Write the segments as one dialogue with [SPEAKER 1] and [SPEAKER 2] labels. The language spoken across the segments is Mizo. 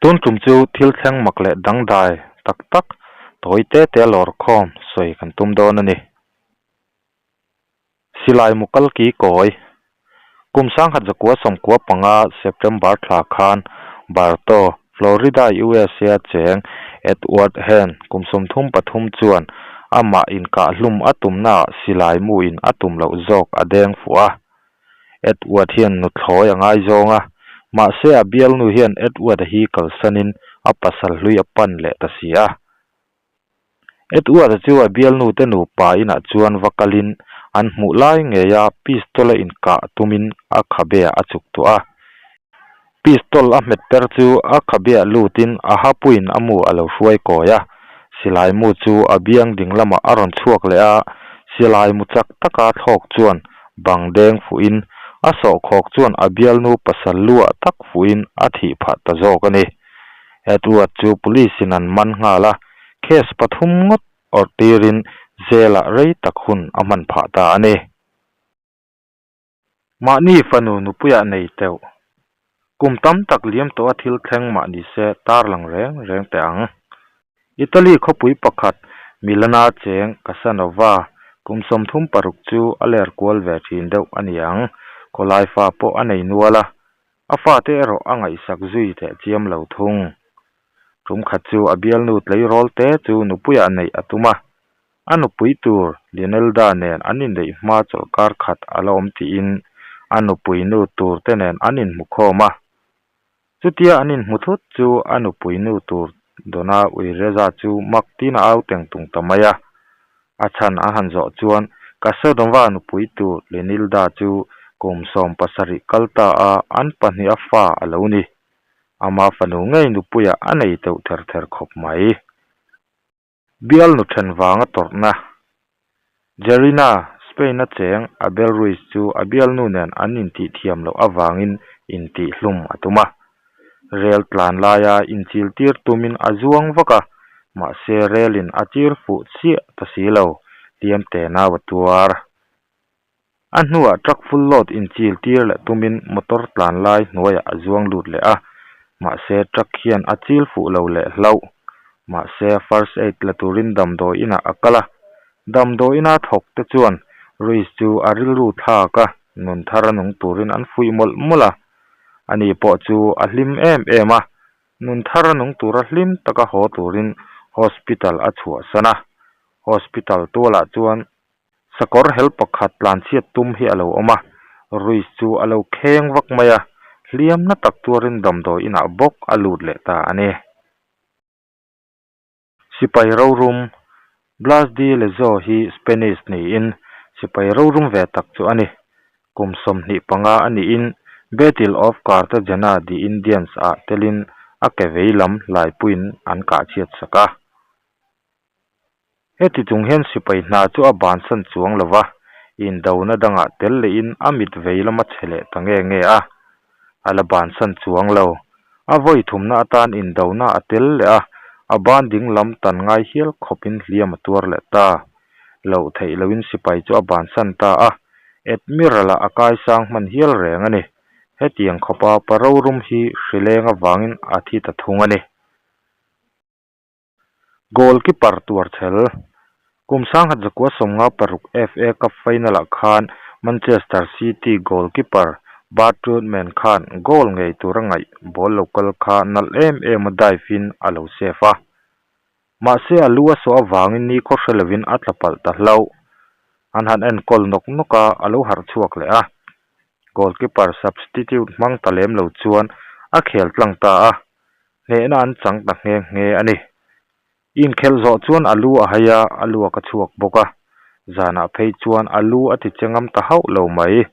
[SPEAKER 1] Tun tum chu thil thleng mak leh dangdai tak tak tawi te te lawr khawm sawi kan tum dawn a ni. Silai mu kal ki kawi. Kum sangkhat zakua sawmkua panga September thla khan Bartow, Florida, USA cheng Edward Hen kum 33 chuan amah inkahlum a tumnaah silai mu in a tum loh zawk a deng fuh a. Edward hian nuthlawi a ngaizawng a, mahse a bialnu hian Edward-a hi kalsanin a pasal hlui a pan leh ta si a. Edward-a chu a bialnu te nupa inah chuan va kalin an hmuh lai ngeia pistol a inkah tumin a khabeah a chuk tuah a. Pistol a hmet per chu a khabeah lutin a hapuiin a mu a lo hruai kawi a. Silai mu chu a biang ding lamah a rawn chhuak leh a, silai mu chak taka thlawk chuan bang deng fuhin a sawhkhawk chuan a bialnu pasal luah tak fuhin a thih phah ta zawk a ni. Edward chu police in an man nghal a, case pathum ngawt awrh tirin jail ah rei tak hun a hman phah ta a ni. Mahni fanu nupuiah nei teuh. Kum tam tak liam tawh a thil thleng mah ni se tarlang reng reng teh ang. Italy khawpui pakhat Milana cheng Casanova kum 36 chu a ler kual ve thin deuh a ni ang. Khawlai fa pawh a nei nual a, A fate erawh a ngaihsak zui teh chiam lo thung. Tum khat chu a bialnu tleirawl te chu nupuiah neih a tum a. A nupui tur Lionelda nen an inneih hma chawlhkar khat a la awm tiin a nupui nu tur te nen an inhmu khawm a. Chutia an inhmu thut chu a nupui nu tur Dona Uireza chu mak tiin a au teng tung ta mai a. A chhan a han zawh chuan Casanova nupui tur Lenilda chu kum 17 kal ta a, an pahnih a fa a lo ni. Ama fanu ngei nupuiah a nei teuh ther ther khawp mai. Bialnu then vanga tawrhna. Jerina, Spain-a cheng Abel Ruiz chu a bialnu nen an intih thiam loh avangin intihhlum a tum a. Rel tlan laia inchil tir tumin a zuang vak a, mahse relin a chir fuh chiah ta si lo, hliam te nau a tuar. A hnuah truck full load inchil tir leh tumin motor tlan lai hnuaiah a zuang lut leh a, mahse truck hian a chil fuh lo leh hlauh. Mahse first aid la turin damdawi inah a kal a, damdawi ina thawk te chuan Ruiz chu a rilru thlak a, nun thar a nung turin an fuih mawlh mawlh a. Ani pawh chu a hlim em em a, nun thar a nung tura hlim taka haw turin hospital a chhuahsan a. Hospital tualah chuan sakawr hel pakhat tlanchhiat tum hi a lo awm a, Ruiz chu a lo kheng vak mai a, hliamna tak tuarin damdawi inah bawk a lut leh ta a ni. Sipai rorum, Blas de Lezo hi Spanish niin sipai rorum ve tak chu a ni. Kum 25 a niin Battle of Cartagena de Indians ah telin a ke vei lam laipuiin an kah chhiat sak a. Heti chung hian sipai hna chu a bansan chuang lo va, indona dangah tel lehin a mit vei lama chhe leh ta nge nge a. A la bansan chuang lo. A vawi thumna atan indona a tel leh a, a ban ding lam tan ngai hial khawpin hliam a tuar leh ta. Loh theih loin sipai chu a bansan ta a, Admiral-a a kaisang hman hial reng a ni. Hetiang khawpa pa rorum hi hrileng avangin a thi ta thung a ni. Goalkeeper tuarchhel, Kum 1956 FA Cup final-ah khan Manchester City goalkeeper Bart Redman khan goal ngei tura ngaih ball lo kal kha nalh em em a dive in a lo save a. Mahse a lu a sawh avangin ni khaw hre lovin a tla palh ta hlauh. An han enkawl nawk nawk a, a lo harh chhuak leh a. Goalkeeper substitute hmang ta lem lo chuan a khel tlang ta a. Hnehna an chang ta nghe nghe a ni. Inkhelh zawh chuan a lu a hai a, a luak a chhuak bawk a. Zanah phei chuan a lu a ti che ngam ta hauh lo mai.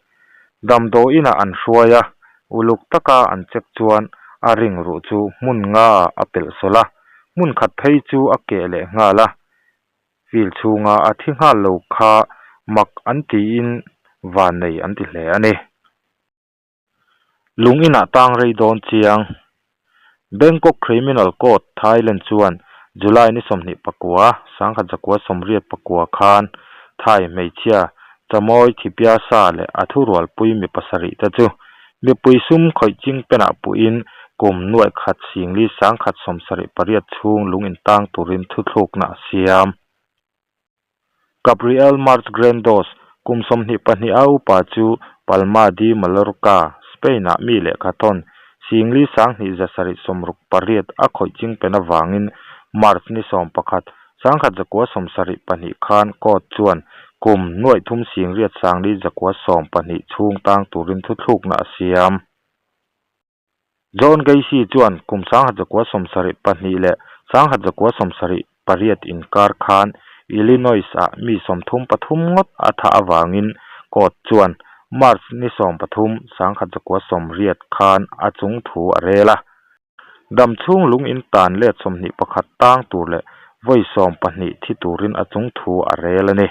[SPEAKER 1] Damdawiinah an hruai a, uluk taka an check chuan a ring ruh chu hmun ngaah a pelh sawlh a, hmun khat phei chu a keh leh nghal a. Field chhunga a thi nghal lo kha mak an tiin vannei an ti hle a ni. Lung inah tang rei dawn chiang. Bangkok Criminal Court, Thailand chuan July ni 29, 1984 khan Thai hmeichhia Chamoy Thipiasa leh a thurualpui mi pasarih te chu mipui sum khawih ching penah puhin kum nuaih khat singli sangkhat sawmsarih pariat chhung lung intang turin thuthlukna a siam. Gabriel March Grandos, kum 22 a upa chu Palma de Mallorca, Spain-ah mi lehkha thawn singli sanghnih zasarih sawmruk pariat a khawih chingpen avangin March ni 11, 1972 khan court chuan kum nuaih thum singriat sangli zakua sawmpahnih chhung tang turin thuthlukna a siam. John Gacy chuan kum 1972 leh 1978 inkar khan Illinois-ah mi 33 ngawt a thah avangin court chuan March ni 13, 1980 khan a chung thu a rel a. Damchhung lung in tan let 21 tang tur leh vawi 12 thi turin a chung thu a rel a ni.